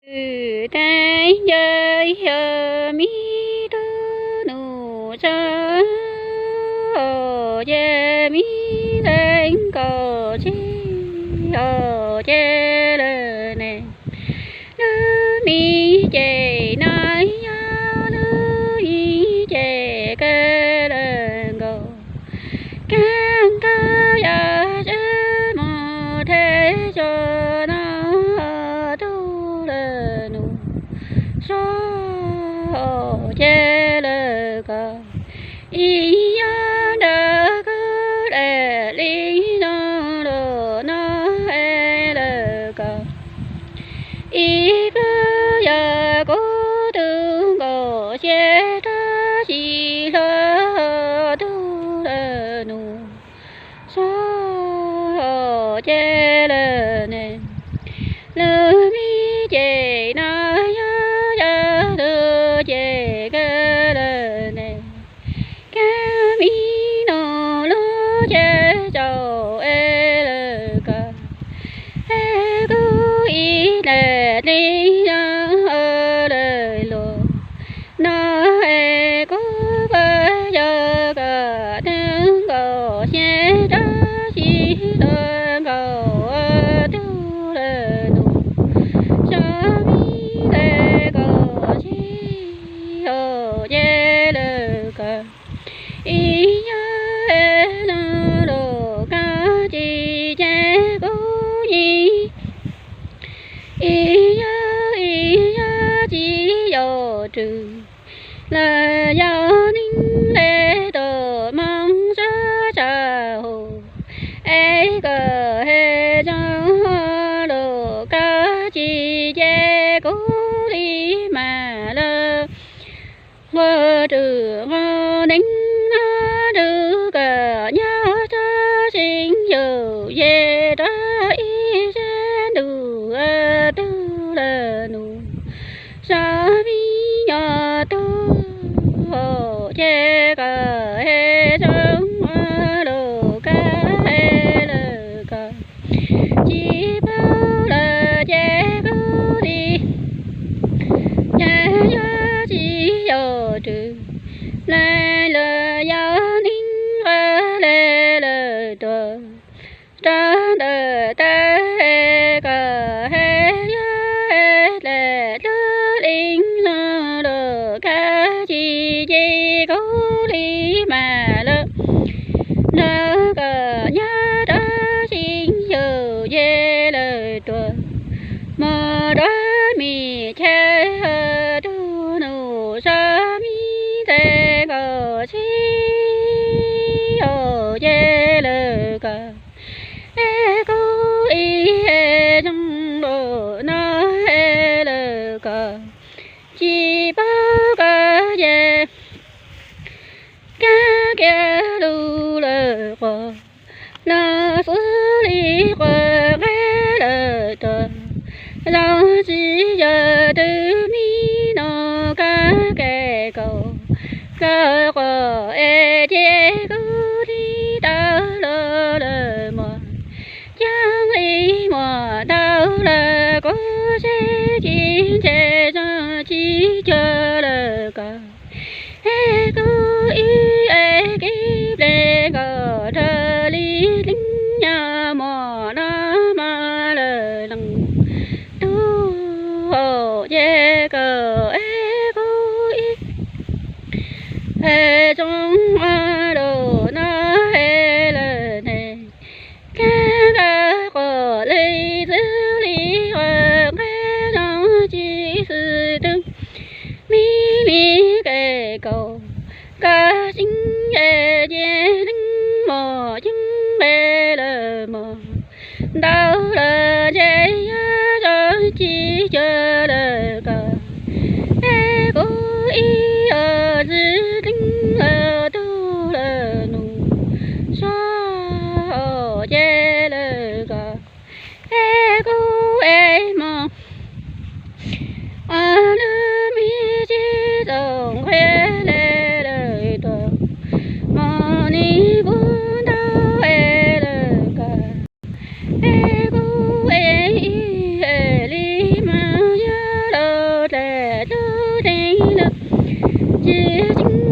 Wb teev yog yog me tub nus tso, ces me leej kaum tsib os ces lawm ne. Lub me ces no yog lub ib ces kawg lawm nkaus. Kab kab yog tsib mus thiab tso no tub lawm nus so ces lawm ko. Ib yog nrog kuv daim li no los no es lawm ko. Ib pab yog kuv tus nkaus xyab rab si hlo tub lawm nus so ces lawm ne. Lub me ces no yog yog lub ces kawg lawm ne. Kab me no lub ces tsaus es lawm ko. Es kuv ib daim li no lawm los no es kuv pab yog kom tus nkaus xyab rab si hlo nkaus tub lawm nus so me leej kaum tsib os ces lawm ko. Ib yog es no los kab tsis ces kuv yeej ib yog ib yog tsis yog rwg los yog neeg le tus mob sab tsa hauv es kom hais zoo los kab tsis ces kuv li mas lawm. Nqua rwg nqua neeb no rwg kom nyob rau sib yaum yej rau ib sab ntuj tub lawm nus so me nyuam tub ces kom hais zoo los kab lawm ko. Tsis paub lawm ces kuv li cas yog tsis yog rwg lawm los yog neeg nqa le lawm tuag rau ntawm tab es kom hais yog hais daim lub li no los kab tsis ces kuv li mas lawm. Nrog kom nyob rau sib yaum yej lawm tuag mus rau me chaw tub nus so me ntxhais kaum tsib os ces lawm ko. Es kuv ib es zoo los no es lawm ko. Tsis paub koj ces kab kiag lus lawm quas los xwb li quas nqaij lawm tuag. Zoo tsis yog twb me no kab ke kaum koj quas es ces kuv li tau los lawm mog. Ceeb li muam tau lawm kuv seb tsis ntse zoo tsis cuag lawm ko. Es kuv ib es kib ple nkaus rau li leej nyuam mos no mos lawm leej tub hauv ces kaum es kuv ib es zoo los no es lawm ne. Kab koj quas li xwb li quas nqaij zoo tsis xwm twg. Me me ke kaum koj sib es ces neeg mos ceeb nqe lawm mos. Ntau lawm ces yog zoo tsis cuag lawm ko. Es kuv ib os txwv teeb lawm tug lawm nus so ces lawm ko. Es kuv es mos lub me tsis txaus nqhia le lawm tuag mos nis kuv ntau es lawm ko. Es kuv es ib es li mas yog Ces